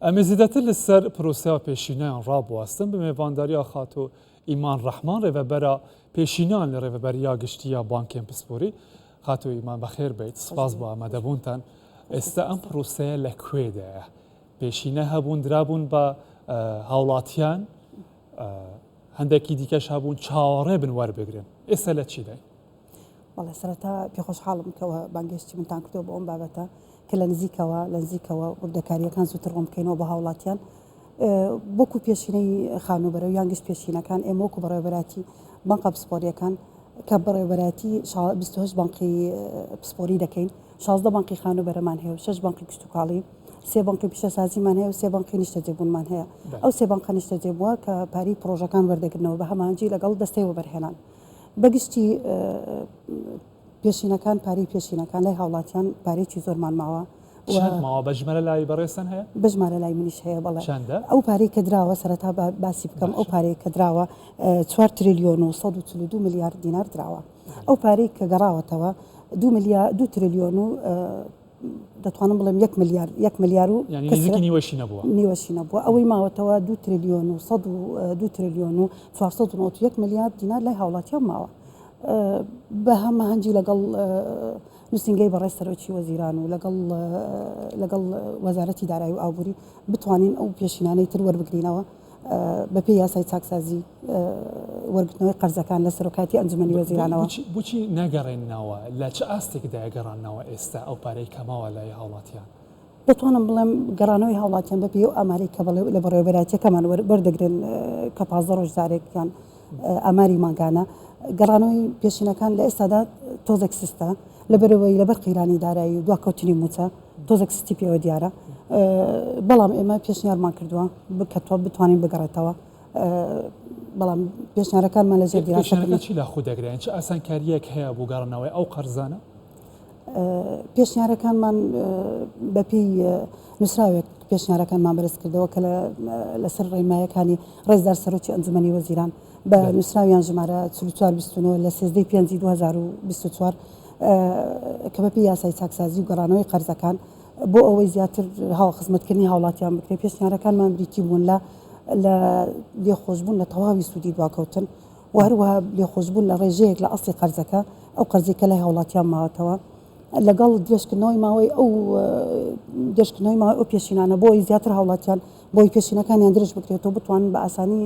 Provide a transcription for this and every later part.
Em ê zêdetir li ser proseya pêşîneyan rabiwestin bi mêvandariya Xatû Îman Rehman rêvebera pêşîneyan li Rêveberiya Giştî ya Bankên Pisporî. Xatû Îman bexêr beyt, spas bo amadebûntan. Êsta em proseye li kwê de ye? Pêşîne hebûn dirabûn ba hawlatiyan, hindekî dîkeş hebûn çawerê bin werbigirin. Êsta li çî de ye? بەڵێ سەرەتا پێخۆشحاڵم کەوە بانگهێشتی منتان کردەوە بۆ ئەم بابەتە کە لە نزیکەوە لە نزیکەوە وردەکاریەکان زووتر ڕوون بکەینەوە بۆ هاوڵاتیان وەکو پێشینەی خانووبەرە یان گشت پێشینەکان ئێمە وەکو بەڕێوەبەراتی بانقە پسپۆریەکان کە بەڕێوەبەراتی 28 بانقی پسپۆری دەکەین 16 بانقی خانووبەرەمان هەیە و 6 بانقی کشتوکاڵی سێ بانقی پیشەسازیمان هەیە و سێ بانقی نیشتەجێبوونمان هەیە ئەو سێ بانقە نیشتەجێبووە کە پارەی پڕۆژەکان وەردەگرنەوە بە هەماهەنگی لەگەڵ دەستەی وەبەرهێنان بەگشتی پێشینەکان پارەی پێشینەکان لای هاوڵاتیان پارەیەکی زۆرمان ماوە. چەند ماوە بە ژمارە لای بەڕێزتان هەیە؟ بە ژمارە لای منیش هەیە بەڵێ. چەندە؟ ئەو پارەی کە دراوە سەرەتا با باسی بکەم ئەو پارەی کە دراوە چوار تریلیۆن و 142 ملیار دینار دراوە. ئەو پارەی کە گەڕاوەتەوە دوو ملیار دوو تریلیۆن و دەتوانم بڵێم یەک ملیار یەک ملیار و یانی نزیکی نیوەشی نەبووە نیوەشی نەبووە ئەوەی ماوەتەوە دوو تریلیۆن و سەد و دوو تریلیۆن و 491 ملیار دینار لای هاوڵاتیان ماوە بە هەماهەنگی لەگەڵ نووسینگەی بەڕێز سەرۆکی وەزیران و لەگەڵ لەگەڵ وەزارەتی دارایی و ئابووری بتوانین ئەو پێشینانەی تر وەربگرینەوە بەپێی یاسای چاکسازی وەرگرتنەوەی قەرزەکان لە سەرۆکایەتی ئەنجومەنی وەزیرانەوە. بۆچی ناگەڕێننەوە؟ لە چ ئاستێکدایە گەڕاندنەوە ئێستا ئەو پارەی کە ماوە لای هاوڵاتیان؟ دەتوانم بڵێم گەڕانەوەی هاوڵاتیان بەپێی ئەو ئامارەی کە لە بەڕێوەبەرایەتیەکەمان وەردەگرن کە 15 ڕۆژ جارێک یان ئاماری مانگانە گەڕانەوەی پێشینەکان لە ئێستادا تۆزێک سستە لەبەرئەوەی لەبەر قەیرانی دارایی و دواکەوتنی مووچە تۆزێک سستی پێوە دیارە بەڵام ئێمە پێشنیارمان کردووە کە بتوانین بگەڕێتەوە بەڵام پێشنیارەکانمان لە ژێر دیراسەکە چی لە خۆ دەگرێن چ ئاسانکارییەک هەیە بۆ گەڕانەوەی ئەو قەرزانە؟ پێشنیارەکانمان بەپێی نووسراوێک پێشنیارەکانمان بەرز کردەوە کە لەسەر ڕێنمایەکانی ڕێزدار سەرۆکی ئەنجومەنی وەزیران بە نووسراویان ژمارە 4429 لە 13 پێنجی 2024 کە بەپێی یاسای چاکسازی و گەڕانەوەی قەرزەکان بۆ ئەوەی زیاتر هاو خزمەتکردنی هاوڵاتیان بکرێت پێشنیارەکانمان بریتی بوون لە لە لێخۆشبوون لە تەواوی سوودی دواکەوتن و هەروەها لێخۆشبوون لە ڕێژەیەک لە ئەسڵی قەرزەکە ئەو قەرزەی کە لای هاوڵاتیان ماوەتەوە لەگەڵ درێژکردنەوەی ماوەی ئەو درێژکردنەوەی ماوەی ئەو پێشینانە بۆ ئەوەی زیاتر هاوڵاتیان بۆی پێشینەکانیان درێژ بکرێتەوە بتوانن بە ئاسانی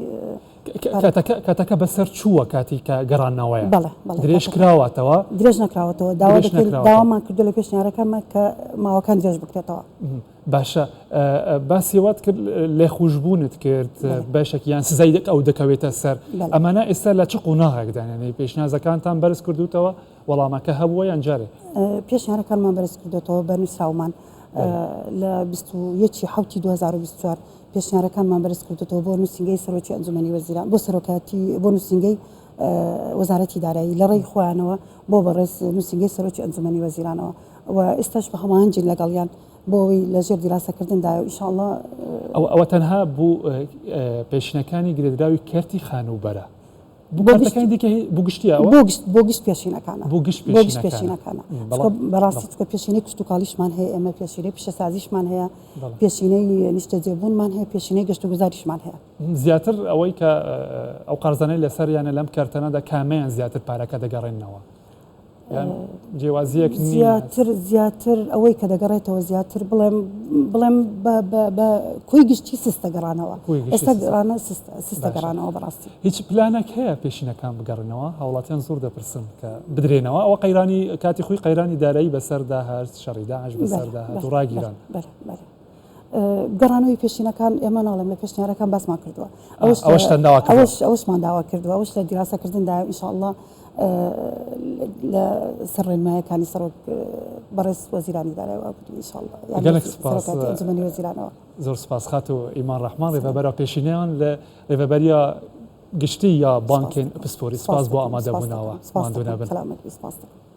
کاتەکە کاتەکە بەسەر چووە کاتی کە گەڕانەوەیە بەڵێ بەڵێ درێژ کراوەتەوە درێژ نەکراوەتەوە داوا دەکەین داوامان کردو لە پێشنیارەکانمان کە ماوەکان درێژ بکرێتەوە. باشە باسی وات کرد لێخوشبوونت کرد بەشێک یان سزای دەک ئەو دەکەوێتە سەر ئەمانە ئێستا لە چ قۆناغێکدان یعنی پێشنیازەکانتان بەرز کردوتەوە وەڵامەکە هەبووە یان جارێ؟ پێشنیارەکانمان بەرز کردوتەوە بە نووسراومان لە 21 حوتی 2024 پێشنیارەکانمان بەرز کردوتەوە بۆ نووسینگەی سەرۆکی ئەنجومەنی وەزیران بۆ سەرۆکایەتی بۆ نووسینگەی وەزارەتی دارایی لە ڕێی خۆیانەوە بۆ بەڕێز نووسینگەی سەرۆکی ئەنجومەنی وەزیرانەوە و ئێستاش بە هەماهەنگین لەگەڵیان بۆ ئەوەی لە ژێر دیراسەکردندایە و ئیشاڵڵا ئەوە تەنها بۆ پێشینەکانی گرێدراوی کەرتی خانووبەرە بۆ کەرتەکانی دیکە بۆ گشتیە ئەوە؟ بۆ گشت بۆ گشت پێشینەکانە بۆ گشت بۆ گشت پێشینەکانە چونکە بەڕاستی چونکە پێشینەی کشتوکاڵیشمان هەیە ئێمە پێشینەی پیشەسازیشمان هەیە پێشینەی نیشتەجێبوونمان هەیە پێشینەی گەشتوگوزاریشمان هەیە. زیاتر ئەوەی کە ئەو قەرزانەی لەسەریانە لەم کەرتانەدا کامەیان زیاتر پارەکە دەگەڕێننەوە؟ یان جیاوازیەک نییە؟ زیاتر زیاتر ئەوەی کە دەگەڕێتەوە زیاتر بڵێم بڵێم بە بە بە کۆی گشتی سستە گەڕانەوە کۆی گشتی ئێستا سستە. گەڕانە سستە سستە باشە. گەڕانەوە بەڕاستی. هیچ پلانێک هەیە پێشینەکان بگەڕێنەوە؟ هاوڵاتیان زۆر دەپرسن کە بدرێنەوە. ئەوە قەیرانی کاتی خۆی قەیرانی دارایی بەسەردا هات، شەڕی داعش بەلێ بەسەردا هات بەلێ و بەلێ ڕاگیران. بەلێ بەلێ. گەڕانەوەی پێشینەکان ئێمە ناڵێم لە پێشنیارەکان باسمان کردووە ئەوەش ئەوەشتان داوا کردووە؟ ئەوەش ئەوەشمان داوا کردووە ئەوەش لە دیراسەکردندایە ان شاء اللە لە سەر ڕێنمایەکانی سەرۆک بەڕێز وەزیرانی دارایی و ئابووری ان شاء اللە یان گەلەک سپاس سەرۆکایەتی ئەنجومەنی وەزیرانەوە. زۆر سپاس خاتوو ئیمان ڕەحمان ڕێڤەبەرا پێشینەیان لە ڕێڤەبەرییا گشتی یا سپاس بانکێن دەکەم پسپۆری سپاس سپاس بۆ دەکەم سپاس ئامادەبوونەوە دەکەم سپاس ماندوو دەکەم نەبن. سەلامەت بی سپاس دەکەم.